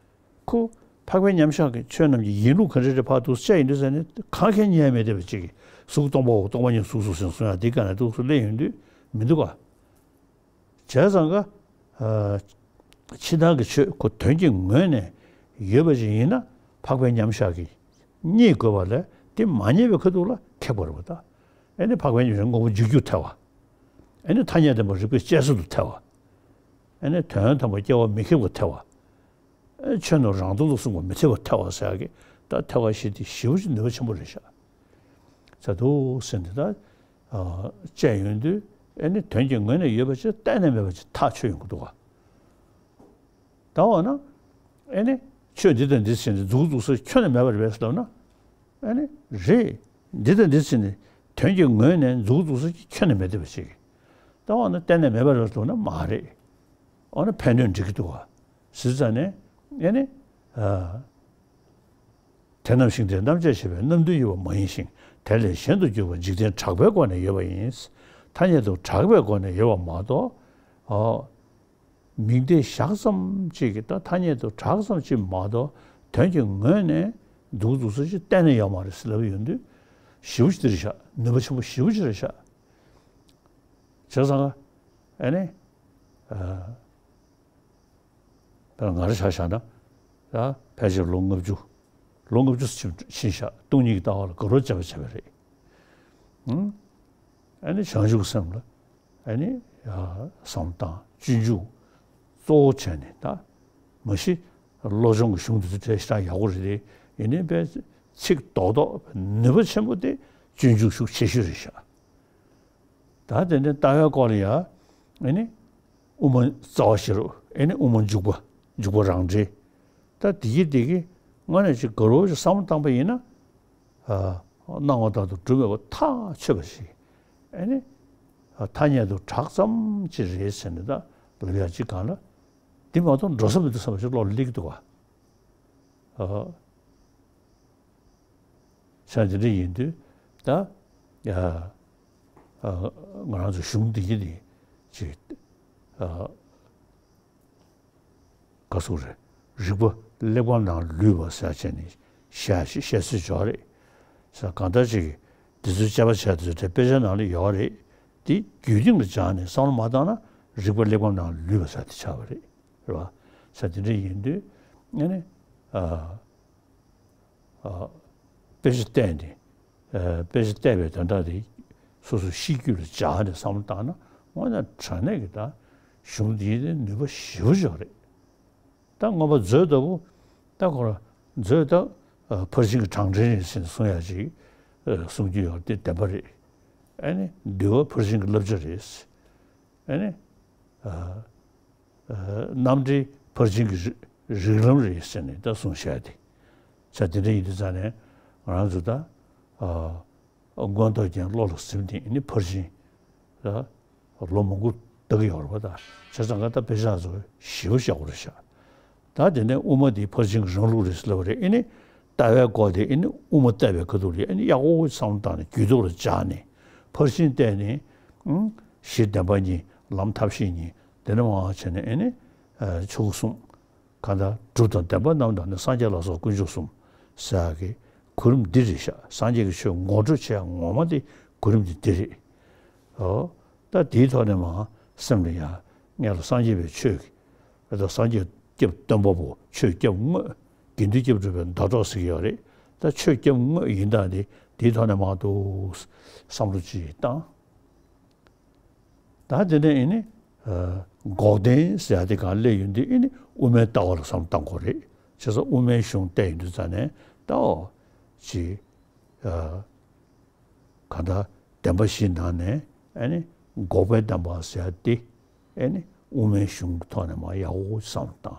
ཁོ་འཕགས་པའི་མཉམ་གཞག་གི་ཆོས་རྣམས་ཀྱི་ཡིན་ལུགས་ག་འདྲ་རེད་ཕར་དུ་དཔྱད་ཡིན་དུས་ཟེར་ནས་གང་གས་རྙེད་མེད་བསྡད་པ་ཅིག་གིས་གཟུགས་སྟོང་པའོ། སྟོང་པ་ཉིད་གཟུགས་སོ་ཟེར་གསུང་ཡ་འདི་ག་ནས་འདུག་སུ་སླེབས་ཡོང་དུས་མི་འདུག་ག་བྱས་ཙང་ཀ། ཨ། ཕྱི་ནང་གི་ཆོས་ཁོ་དོན་གྱི་ངོས་ནས་ཡོད་པ་ཅིག་ཡིན་ན་འཕགས་པའི་མཉམ་གཞག་གིས་རྙེད་དགོས་པ་ལས་དེ་མ་རྙེད་པའི་ཁ་ཐུག་ལ་ཁེགས་པ་རེད་པ་ད། ཨེ་ནི་འཕགས་པའི་མཉམ་གཞག་དངོས་པོ་འཇིག་རྒྱུར་ཐལ་བ། ཨེ་ནི་ཐ་སྙད་བདེན་པ་རིགས་པས་དཔྱད་བཟོད་དུ་ཐལ་བ། ཨེ་ནི་དོན་དམ་པར་སྐྱེ་བ་མི་ཁེགས་པར་ཐལ་བ། ཨེ་ཆོས་རྣམས་རང་སྟོང་དུ་གསུངས་པ་མི་འཐད་པར་ཐལ་བ་ཟེར་ཡག་གི་ད་ཐལ་བ་བཞི་དེ་ཞེ་པོ་ཅིག་ནུས་པ་ཆེན་པོ་རེད་ཤག་ཟེར་འདུག་ཟེར་འདི་ད། ཨ། དཔྱད་ཡོང་དུས་ཨེ་ནི་དོན་གྱི་ངོས་ནས་ཡོད་པ་ཅིག་གཏན་ནས་མེད་པ་ཅིག་ཐག་ཆོད་ཡོང་གི་འདུག་ག་ད་འོ་ན་ཨེ་ནི་ཆོས་འདི་དང་འདི་ཟེར་ནས་མཛུབ་གུ་འཛུགས་ས་ཁྱོན་ནས་མེད་པ་རེད་པས་ཟེར་ལབ་ན། ཨེ་ནི་རེད། འདི་དང་འདི་ཟེར་ནས་དོན་གྱི་ངོས་ནས་མཛུབ་གུ་འཛུགས་ས་ཁྱོན་ནས་མེད་བསྡད་པ་ཅིག་གིས་ད་འོ་ན་གཏན་ནས་མེད་པ་རེད་ཟེར་ལབ་ན་མ་རེད། འོ་ན་ཕན་གནོད་འགྲིག་གི་འདུག་ག་ཟེར་ཙང་ནས་ཨེ་ནི། ཨ། དེ་རྣམས་ཤིང་རྟའི་རྣམ་བཅད་བྱེད་པའི་རྣམ་བསྡུ་ཡོད་པ་མ་ཡིན་ཞིང་། དེ་ལས་གཞན་དུ་གྱུར་པ་འཇིག་རྟེན་གྲགས་པའི་སྒོ་ནས་ཡོད་པ་ཡིན། ཐ་སྙད་དུ་གྲགས་པའི་སྒོ་ནས་ཡོད་པ་མ་གཏོགས། ཨོ། མིང་དེ་བཞག་ཙམ་གཅིག་གིས་ད་ཐ་སྙད་དུ་གྲགས་ཙམ་གཅིག་མ་གཏོགས་དོན་གྱི་ངོས་ནས་འདུག་འདུག་ས་ཅིག་གཏན་ནས་ཡོད་མ་རེད་ཟེར་ལབ་ཡོང་དུས། ཞེ་པོ་ཅིག་རེད་ཤག་ནུས་པ་ཆེན་པོ་ཞེ་པོ་ཅིག་རེད་ཤག་བྱས་ཙང་ཨ་ནི། ཨ། དཔེར་ན་ང་རང་ཆ་བཞག་ན། ད་ཕལ་ཆེར་ལོ་ལྔ་བཅུ། ལོ་ལྔ་བཅུ་ཕྱིན་ཕྱིན་བཞག་སྟོང་ཉིད་ཀྱི་ལྟ་བ་ལ་དགའ་རབ་བྱས་པ་བྱས་པ་རེད། ཨང་། ཨ་ནི་བྱང་ཆུབ་སེམས་ལ་ཨ་ནི་ཡ་བསམ་བློ་བཏང་སྤྱོད་འཇུག་གཙོ་བོ་བྱས་ནས། ད་མ་གཞི་བློ་སྦྱོང་གི་གཞུང་འདི་ཚོ་དེ་ཞེ་དྲག་ཡག་པོ་རེད་དེ། ཡིན་ནའི་དཔེ་ཚིག་རྡོག་རྡོག་ནུས་པ་ཆེན་པོ་དེ་སྤྱོད་འཇུག་ཤུགས་ཆེ་ཤོས་རེད་ཤག་ད་དེ་ནས་ལྟ་བའི་སྐོར་ལ་ཡ། ཨ་ནི་དབུ་མ་རྩ་བ་ཤེས་རབ། ཨ་ནི་དབུ་མ་འཇུག་པ། འཇུག་པ་རང་འགྲེལ། ད་དེ་གི་དེ་གི་དངོས་གནས་ཅིག་དགའ་རབ་ཅིག་བསམ་བློ་བཏང་པ་ཡིན་ན། ཨ། སྣང་བ་ལྟར་དུ་གྲུབ་མེད་པ་ཐག་ཆོད་པ་ཞིག་ཨ་ནི་ཐ་སྙད་དུ་གྲགས་ཙམ་ཅིག་རེད་ཟེར་ནས་ད་ལབ་ཡ་ཅིག་གང་ལ། འདི་མ་གཏོགས་འགྲོ་ས་མི་འདུག་བསམ་པ་ཞིག་བློ་ལ་སླེབས་ཀྱི་འདུག་ག་ཨ། ས་དེ་འདྲ་ཡིན་དུས་ད། ཡ། ཨ། ང་རང་ཚོ་གཞུང་འདི་གི་འདི་ཅིག་ཨ། ག་ཟེར་རེད། རིག་པ་གླེགས་བམ་ནང་ལུས་པ་ཟེར་བྱས་ནས་བཤད་བཤད་སྲོལ་ཅིག་ཡོད་རེད། ས་གང་ལྟར་ཅིག་འདི་ཚོའི་དཔྱད་པ་བྱས་དུས་དེ་དཔེ་ཆ་ནང་ལ་ཡོད་རེད། དེ་རྒྱུད་སྟེང་ལ་སྦྱངས་ནས་བསམ་བློ་མ་བཏང་ན་རིག་པ་གླེགས་བམ་ནང་ལུས་པ་ཟེར་དེ་ཆགས་པ་རེད། རེད་བ། ས་དེ་འདྲ་ཡིན་དུས་ཨ་ནི། ཨ། ཨ། དཔེ་ཆ་བལྟས་ནས། ཨ། དཔེ་ཆ་བལྟས་པའི་དོན་དག་དེ་སོ་སོའི་གཤིས་རྒྱུད་ལ་འཇགས་ནས་བསམ་བློ་བཏང་ན་དངོས་གནས་དྲང་གནས་ཀྱི་ད་གཞུང་འདིའི་ནུས་པ་ཞེ་པོ་ཅིག་རེད། ད་མངོན་པ་མཛོད་ལྟ་བུ། ད་ཁོ་རང་མཛོད་ད། ཨ། ཕར་ཕྱིན་གྱི་གྲངས་འདྲེན་རེད་ཟེར་ནས་གསུང་ཡ་ཅིག་ཨ། གསུང་རྒྱུ་ཡོད་དེ་བདེན་པ་རེད། ཨ་ནི་འདུལ་བ་ཕར་ཕྱིན་གྱི་བསླབ་བྱ་རེད། ཨ་ནི། ཨ། ཨ། རྣམ་འགྲེལ་ཕར་ཕྱིན་གྱི་རི་རིགས་ལམ་རེད་ཟེར་ནས་ད་གསུངས་བཞག་དེ། ས་དེ་འདྲ་ཡིན་དུས་ཙང་ནས་ང་རང་ཚོ་ད། ཨ། མངོན་རྟོགས་རྒྱན་བློ་ལ་ཟིན་ཏེ་ནི་ཕར་ཕྱིན་ད་ལོ་མང་པོ་བསྡད་ཀྱི་ཡོད་རེད་པ། ད་བྱས་ཙང་ང་ད་དཔེ་ཆ་ཚོ་ཞེ་པོ་ཞེ་པོ་རེད་ཤག་ད་དེ་ནས་དབུ་མ་འདི་ཕར་ཕྱིན་གྱི་རང་ལུགས་རེད་ཟེར་ལབ་པ་རེད། ཨེ་ནི་ལྟ་བའི་སྐོར་དེ་ཨེ་ནི་དབུ་མ་བལྟས་པའི་ཁ་ཐུག་ལ་ཨེ་ནི་ཡག་པོ་བསམ་བློ་བཏང་ནས་རྒྱུད་ཐོག་ལ་འཇགས་ནས་ཕར་ཕྱིན་བལྟས་ནས། ཨང་། གཞི་བདེན་པ་གཉིས། ལམ་ཐབས་ཤེས་གཉིས། དེ་ནས་མར་བྱས་ནས་ཨེ་ནི་ཆོས་སྐུ་གསུམ། གང་ལྟར་གྲུབ་དང་བདེན་པ་རྣམས་དང་ནི། སངས་རྒྱས་ལ་སོགས་དཀོན་མཆོག་གསུམ། ཟེར་ཡག་གི་གོ་རིམ་འདི་རེད་ཤག་སངས་རྒྱས་ཀྱི་ཆོས་ངོ་སྤྲོད་བྱེད་ཡག་ངོ་མ་དེ་གོ་རིམ་འདི་འདི་རེད། ཨོ། ད་དེའི་ཐོག་ནས་མར་སེམས་ལ་ཡ། སྔོན་ལ་སངས་རྒྱས་པའི་ཆོས་ཀྱི། ད་སངས་རྒྱས་སྐྱབས་སྟོན་པ་པོ་ཆོས་སྐྱབས་དངོས། དགེ་འདུན་སྐྱབས་སྒྲུབ་པའི་ཟླ་གྲོགས་ཟེར་གྱི་ཡོད་རེད། ད་ཆོས་སྐྱབས་དངོས་ཡིན་སྟངས་དེ་དེའི་ཐོག་ནས་མར་འདུག་བསམ་བློ་ཅིག་བཏང་། ད་དེ་ནས་ཨེ་ནི། ཨ། འགོག་བདེན་ཟེར་ཡ་དེ་གང་སླེབས་ཡོང་དུས་ཨེ་ནི་དབུ་མའི་ལྟ་བ་ལ་བསམ་བློ་གཏོང་དགོས་རེད། བྱས་ཙང་དབུ་མའི་གཞུང་བལྟས་ཡོང་དུས་ཙང་ནས་ད་ཨོ། ཅིག་ཨ། གང་ལྟར་བདེན་པ་བཞིའི་ནང་ནས་ཨེ་ནི་འགོག་པའི་བདེན་པ་ཟེར་ཡ་དེ་ཨེ་ནི་དབུ་མའི་གཞུང་གི་ཐོག་ནས་མར་ཡག་པོ་བསམ་བློ་བཏང་།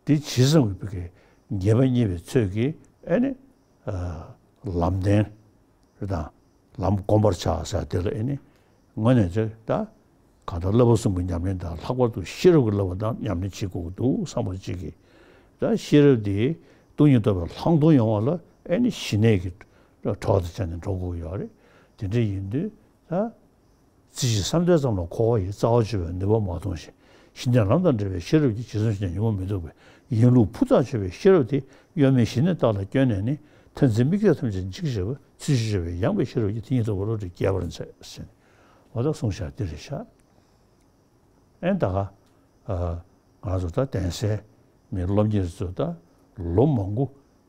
དེ་ཇི་ཙམ་གྱི་ངེས་པ་རྙེད་པའི་ཚོད་ཀྱིས་ཨེ་ནི། ཨ། ལམ་བདེན་རེད་དང་། ལམ་བསྒོམ་པར་བྱ་ཟེར་དེ་ལ་ཨེ་ནི། དངོས་གནས་ཚོད་ད། གང་ལྟར་བསླབ་པ་གསུམ་གྱི་ཉམས་ལེན་དང་ལྷག་པར་དུ་ཤེས་རབ་ཀྱི་བསླབ་པ་དང་ཉམས་ལེན་བྱེད་དགོས་ཀྱི་འདུག་བསམ་པ་གཅིག་གིས། ད་ཤེས་རབ་དེ་སྟོང་ཉིད་རྟོགས་པའི་ལྷག་མཐོང་ཡོང་བ་ལ་ཨེ་ནི་ཞི་གནས་ཀྱི་གྲོགས་དང་བཅས་ནས་འགྲོ་དགོས་ཀྱི་ཡོད་རེད། དེ་འདྲ་ཡིན་དུས་ད། རྩིས་གཞི་བསམ་གཏན་ཙམ་ལ་འཁོར་བ་ཡི། རྩ་བ་གཅོད་པའི་ནུས་པ་མ་མཐོང་ཞིང་། གཞི་གནས་ལམ་དང་འབྲེལ་བའི་ཤེས་རབ་ཀྱིས། ཇི་ཙམ་ཞིག་ཀྱང་ཉོན་མོངས་མི་ལྡོག་པའི། ཡིན་ལུགས་ཕུ་ཐག་ཆོད་པའི་ཤེས་རབ་དེ། གཡོ་མེད་ཞི་གནས་རྟ་ལ་བསྐྱོན་ནས་ནི། མཐར་འཛིན་དམིགས་གཏད་ཐམས་ཅད་འཇིག་བྱེད་པ། ཚུལ་བཞིན་སྦྱོར་བའི་ཡངས་པའི་ཤེས་རབ་ཀྱིས། མཐའ་གཉིས་རྟོགས་པའི་བློ་གྲོས་རྒྱས་པར་མཛད། ཟེར་ནས་འོ་ད་གསུངས་བཞག་འདི་རེད་ཤག་ཨེ་ད་ག་ཨ། ང་ཚོ་ད་གདན་སའི་མི་སློབ་གཉེར་ཚོ་ད་ལོ་མང་པོ་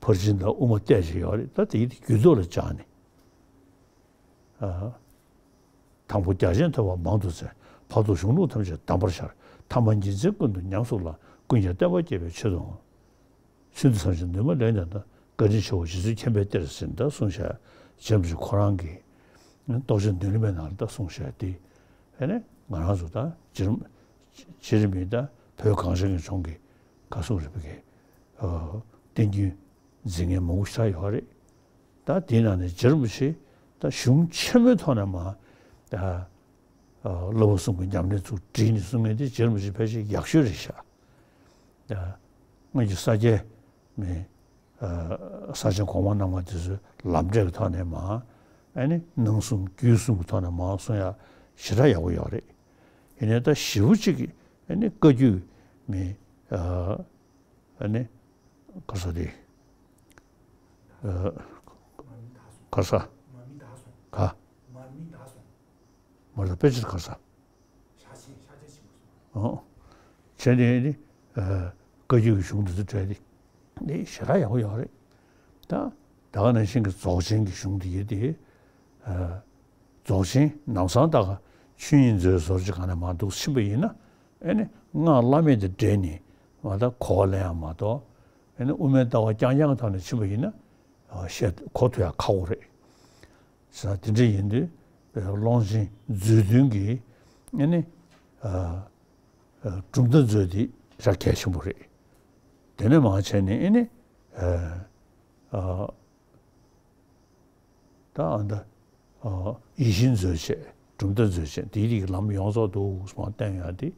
ཕར་ཕྱིན་དང་དབུ་མ་བལྟས་བྱས་ཡོད་རེད། ད་དེ་ཡི་རྒྱུད་ཐོག་ལ་སྦྱངས་ནས། ཨ། དང་པོ་རྒྱ་ཆེན་ཐོས་པ་མང་དུ་བཙལ། བར་དུ་གཞུང་ལུགས་ཐམས་ཅད་གདམས་པར་ཤར། ཐ་མ་ཉིན་མཚན་ཀུན་ཏུ་ཉམས་སུ་བླངས། ཀུན་ཀྱང་བསྟན་པ་རྒྱས་པའི་ཆེད་དུའང་། ཚུལ་འདི་ཙམ་ཞིག་ནུས་མ་ལས་ནས་ད། བཀའ་དྲིན་ཆེའོ་རྗེ་བཙུན་མཁྱེན་པའི་གཏེར། ཟེར་ནས་ད་གསུངས་བཞག་རྗེ་རིན་པོ་ཆེ་ཁོ་རང་གིས་རྟོགས་བརྗོད་མདུན་ལམ་པའི་ནང་ལ་ད་གསུངས་བཞག་དེ། ཨེ་ནས་ང་རང་ཚོ་ད་རྗེ་རིན་རྗེ་རིན་པོ་ཆེ་ད་བོད་གངས་ཅན་གྱི་ལྗོངས་ཀྱི་ག་སོགས་རིག་པའི་གི་བསྟན་རྒྱུན་འཛིན་མཁན་མང་པོ་ཞིག་ཡོད་རེད། ད་དེའི་ནང་ནས་རྗེ་རིན་པོ་ཆེ་ད་གཞུང་ཆེན་མོའི་ཐོག་ནས་མ་ད་བསླབ་པ་གསུམ་གྱི་ཉམས་ལེན་ཚུར་བསྒྲིལ་ནས་གསུང་མཁན་དེ་རྗེ་རིན་པོ་ཆེ་ཕལ་ཆེར་ཡག་ཤོས་རེད་ཤག་ད་སྔོན་གྱི་ས་སྐྱའི་ མི་ཨ་ས་ཆེན་གོང་མ་རྣམ་ལྔ་དེ་ཚོའི་ལམ་འབྲས་ཀྱི་ཐོག་ནས་མར་ཨ་ནི་སྣང་གསུམ་རྒྱུད་གསུམ་གྱི་ཐོག་ནས་མར་གསུང་ཡ་ཞེ་དྲག་ཡག་པོ་ཡོད་རེད། ཡིན་ནའི་ད་ཞེ་པོ་ཅིག་གི་ཨ་ནི་བཀའ་བརྒྱུད་མི་ཨ་ཨ་ནི་ག་ས་དེ་ཨ་ག་ས་ག་མ་རེད། དཔེ་ཆ་ག་ས། ཨོ། བྱས་ནས་ནི་ཨ་བཀའ་བརྒྱུད་ཀྱི་གཞུང་འདི་ཚོ་བྲལ་ཏེ་འདི་ཞེ་དྲག་ཡག་པོ་ཡོད་རེད། ད་ད་ག་ནང་བཞིན་གྱི་རྫོགས་ཆེན་གྱི་གཞུང་འདི་ཡོད་དེ། ཨ་རྫོགས་ཆེན་ནམ་སང་ད་ག་ཆོས་དབྱིངས་མཛོད་ཟོར་གྱི་གང་ནས་མར་འདུག་ཕྱིན་པ་ཡིན་ན་ཨེ་ནི་སྔགས་བླ་མེད་དང་འབྲེལ་ནས་མ་ད་གོ་བ་ལེན་ཡག་མ་གཏོགས་ཨེ་ནི་དབུ་མའི་ལྟ་བ་རྐྱང་རྐྱང་གི་ཐོག་ནས་ཕྱིན་པ་ཡིན་ན་ཨ་བཤད་གོ་ཐུབ་ཡག་ཁག་པོ་རེད། ས་དེ་འདྲ་ཡིན་དུས་ཀློང་ཆེན་མཛོད་བདུན་གྱི་ཨེ་ནི་ཨ་ཨ་གྲུབ་མཐའ་མཛོད་དེ་ཞེ་དྲག་གལ་ཆེན་པོ་རེད། དེ་ནས་མར་བྱས་ནས་ཨེ་ནི་ཨ་ཨ་ད་ཨ་ད་ཨ་ཡིད་བཞིན་མཛོད་བྱས་གྲུབ་མཐའ་མཛོད་བྱས་དེའི་རིགས་ལམ་ཡོངས་རྫོགས་འདུག་སེ་མར་བསྟན་ཡོད་དེ་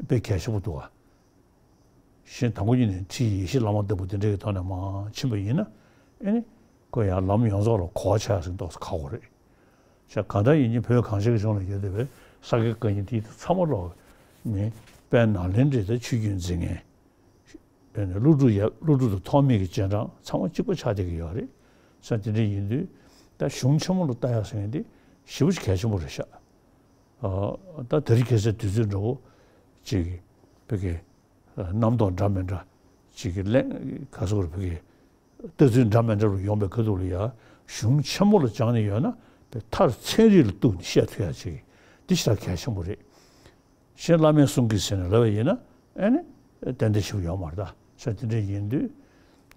དཔེ་གལ་ཆེན་པོ་འདུག་ག་གཞན་དང་པོ་ཉིད་ནས་ཁྲིད་ཡེ་ཤེས་བླ་མ་ལྟ་བུ་དེ་འདྲའི་ཐོག་ནས་མར་ཕྱིན་པ་ཡིན་ན་ཨེ་ནི་ཁོ་ཡང་ལམ་ཡོངས་རྫོགས་ལ་གོ་བ་ཆགས་ཟིན་ཏོག་ཙམ་ཁག་པོ་རེད། ཤ་གང་ལྟར་ཡིན་གྱི་བོད་གངས་ཅན་གྱི་ལྗོངས་ལ་ཡོད་བསྡད་པའི་ས་དགེ་བཀའ་རྙིང་དེ་ཚང་མ་ལོག་ནི་དཔལ་ནཱ་ལེནྡྲའི་ད་ཆོས་བརྒྱུད་འཛིན་མཁན་ཨེ་ནི་ཀླུ་སྒྲུབ་ཡབ་ཀླུ་སྒྲུབ་དང་ཐོགས་མེད་ཀྱི་རྗེས་འབྲང་ཚང་མ་གཅིག་པ་ཆགས་བསྡད་ཀྱི་ཡོད་རེད། ས་དེ་འདྲ་ཡིན་དུས་ད་གཞུང་ཆེན་མོ་ལ་ལྟ་ཡག་ཟེར་མཁན་དེ་ཞེ་པོ་ཅིག་གལ་ཆེན་པོ་རེད་ཤག་ཨ་ད་དེ་རིང་ཁ་སང་དུས་ཚོད་འདྲ་བོ་ཅིག་བོད་ཀྱི་རྣམ་རྟོག་འདྲ་མི་འདྲ་ཅིག་གི་གླེང་ག་ཟེར་དགོས་རེད། བོད་ཀྱི་ལྟ་ཚུལ་འདྲ་མི་འདྲ་རུ་ཡོང་པའི་ཁ་ཐུག་ལ་ཡ་གཞུང་ཆེན་མོ་ལ་སྦྱངས་ནས་ཡོད་ན་བོད་མཐར་ཚན་རིག་ལ་གཏུགས་ནས་བཤད་ཐུབ་ཡག་ཅིག་འདི་ཞེ་དྲག་གལ་ཆེན་པོ་རེད། གཞན་བླ་མའི་གསུང་གིས་ཟེར་ནས་ལབ་པ་ཡིན་ན་ཨེ་ནི་ཏན་ཏན་ཞིག་ཡོད་མ་རེད་ད། ས་དེ་འདྲ་ཡིན་དུས་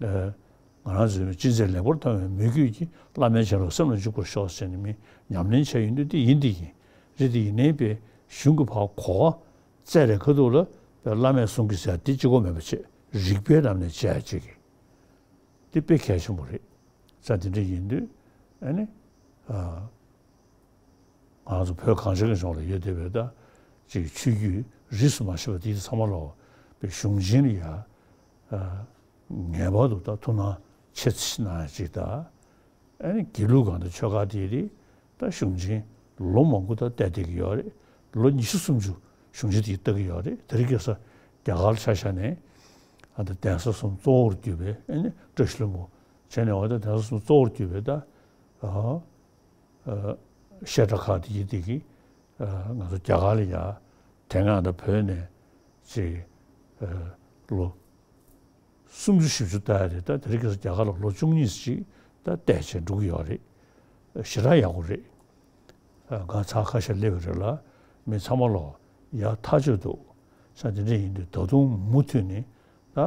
ཨ་ང་རང་ཚོའི་ཅི་མཛད་ལེགས་པར་མཐོང་བའི་མོས་གུས་ཀྱིས་བླ་མའི་བྱིན་རླབས་སེམས་ལ་འཇུག་པར་ཤོག་ཟེར་ནས་མི་ཉམས་ལེན་བྱས་ཡོང་དུས་འདི་ཡིན་འདི་ཡིན་རེད། འདི་ཡིན་ནའི་པའི་གཞུང་གི་ཕར་གོ་བ་བཙལ་རེ་ཁ་ཐུག་ལ་བླ་མའི་གསུང་གིས་ཟེར་འདི་གཅིག་པོ་མེད་པ་བྱས་རིགས་པའི་ལམ་ནས་བྱས་ཡག་ཅིག་གི་འདི་དཔེ་གལ་ཆེན་པོ་རེད། ས་དེ་འདྲ་ཡིན་དུས་ཨ་ནི་ཨ་ང་ཚོ་བོད་གངས་ཅན་གྱི་ལྗོངས་ལ་ཡོད་བསྡད་པའི་ད་ཅིག་ཆོས་བརྒྱུད་རིས་སུ་མ་ཆད་པ་དེ་ཚང་མ་ལོག་པའི་གཞུང་ཆེན་ལ་ཡ་ཨ་ངེས་པར་དུ་ད་ཐུགས་སྣང་ཆེ་ཙམ་གནང་ཡག་ཅིག་ད། ཨ་ནི་དགེ་ལུགས་སྒང་དང་ཆོས་ཁ་དེ་རེད། ད་གཞུང་ཆེན་ལོ་མང་པོ་ད་བལྟས་བསྡད་ཀྱི་ཡོད་རེད། ལོ་ཉི་ཤུ་སུམ་ཅུ་གཞུང་ཆེན་དེ་ལྟ་གི་ཡོད་རེད། དེ་རིང་ཁ་སང་རྒྱ་གར་ལ་ཆ་བཞག་ནས་ཨ་ད་གདན་ས་གསུམ་གཙོ་བོར་གྱུར་པའི་ཨ་ནི་བཀྲ་ཤིས་ལྷུན་པོ་བྱས་ནས་འོ་ད་གདན་ས་གསུམ་གཙོ་བོར་གྱུར་པའི་ད་ཨ་ཨ་བཤད་གྲྭ་ཁག་དེ་ཡི་དེ་གི་ཨ་ང་ཚོ་རྒྱ་གར་ལ་ཡ་དེ་སྔ་ད་བོད་ནས་ཅིག་ཨ་ལོ་སུམ་ཅུ་བཞི་བཅུ་ལྟ་ཡ་རེད། ད་དེ་རིང་ཁ་སང་རྒྱ་གར་ལ་ལོ་བཅུ་གཉིས་ཅིག་ད་བལྟས་བྱས་འགྲོ་གི་ཡོད་རེད། ཞེ་དྲག་ཡག་པོ་རེད། ཨ་ང་ཚང་ཁ་ཤས་སླེབས་པ་རེད་ལ་མི་ཚང་མ་ལོག་ཡག་ཐག་ཆོད་འདུག་ས་དེ་འདྲ་ཡིན་དུས་ད་དུང་མུ་མཐུད་ནས་ད་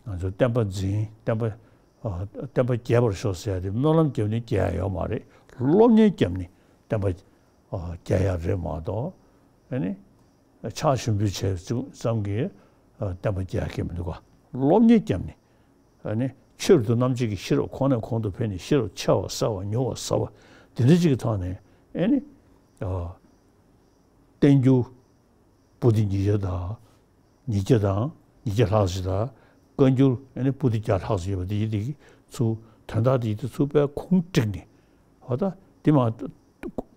ང་ཚོ་བསྟན་པ་འཛིན་བསྟན་པ་ཨ་བསྟན་པ་རྒྱས་པར་ཤོག་ཟེར་ཡ་དེ་སྨོན་ལམ་བརྒྱབ་ནས་རྒྱས་ཡ་ཡོད་མ་རེད། སློབ་གཉེར་བརྒྱབ་ནས་བསྟན་པ་ཨ་རྒྱས་ཡ་རེད་མ་གཏོགས་ཨ་ནི། ཕྱག་ཞུ་འབུལ་བྱས་ཙམ་གྱིས་ཨ་བསྟན་པ་རྒྱས་ཀྱི་མི་འདུག་ག་སློབ་གཉེར་བརྒྱབ་ནས་ཨ་ནི་ཆོས་རབ་ཏུ་རྣམ་འབྱེད་ཀྱི་ཤེས་རབ་གོང་ནས་གོང་དུ་འཕེལ་ནས་ཤེས་རབ་ཆེ་བ་གསལ་བ་མྱུར་བ་ཟབ་པ་དེ་འདྲ་ཅིག་གི་ཐོག་ནས་ཨ་ནི་ཨ་བསྟན་འགྱུར་པོ་ཏི་ཉིས་བརྒྱ་དང་ཉིས་བརྒྱ་དང་ཉིས་བརྒྱ་ལྷག་ཙམ་དང་བཀའ་འགྱུར་ཨ་ནི་པོ་ཏི་བརྒྱ་ལྷག་ཙམ་ཡོད་པ་དེ་ཡི་དེ་གི་ཚུར་དོན་དག་དེ་ཡི་དེ་ཚུར་དཔེ་ཁུངས་བསྒྲིགས་ནས་ཨ་ད་དེ་མ།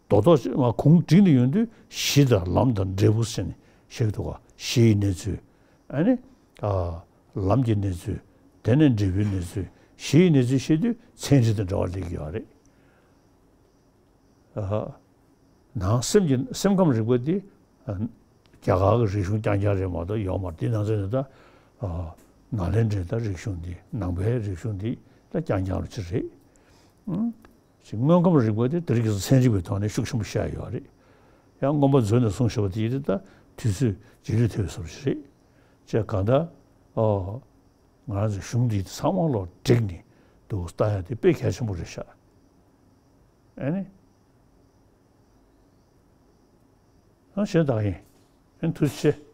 རྡོག་རྡོག་ཅིག་མ་ཁུངས་བསྒྲིགས་ནས་ཡོང་དུས་གཞི་དང་ལམ་དང་འབྲས་བུ་ཟེར་ནས་བཤད་ཀྱི་འདུག་ག་གཞི་ཡི་གནས་ཚུལ། ཨ་ནི་ཨ་ལམ་གྱི་གནས་ཚུལ། དེ་ནས་འབྲས་བུའི་གནས་ཚུལ། གཞི་ཡི་གནས་ཚུལ་བཤད་དུས་ཚན་རིག་དང་འབྲེལ་བ་སླེབས་ཀྱི་ཡོད་རེད། ཨ་ནང་སེམས་ཀྱི་སེམས་ཁམས་རིག་པ་འདི་ཨ་རྒྱ་གར་གྱི་རིག་གཞུང་རྐྱང་རྐྱང་རེད་མ་གཏོགས་ཡོད་མ་རེད། འདི་ནང་ཚན་ནི་ད་ཨ་ནཱ་ལེནྡྲའི་ད་རིག་གཞུང་འདི་ནང་པའི་རིག་གཞུང་འདི་ད་རྐྱང་རྐྱང་རུ་ཅིག་རེད། ཨང་། ཅིག་དངོས་ཁམས་རིག་པ་དེ་དེ་རིང་ཁ་སང་ཚན་རིག་པའི་ཐོག་ནས་ཤུགས་ཆེན་པོ་བཤད་ཡོད་རེད། ཡང་མངོན་པ་མཛོད་ནས་གསུངས་བཞག་པ་དེ་ཡིན་ད་དུས་ཚོད་རྗེས་ལུས་ཐེབས་པའི་བཟོ་འདྲ་ཞིག་རེད། ཅེས་གང་ལྟར་ཨོ་ང་རང་ཚོའི་གཞུང་འདི་ཚང་མ་ལོག་བསྒྲིགས་ནས་འདུག་ལྟ་ཡ་དེ་དཔེ་གལ་ཆེན་པོ་རེད་ཤག་ཨ་ནི་ཨ་གཞན་དག་ཡིན། ཨ་ནི་ཐུགས་རྗེ་ཆེ།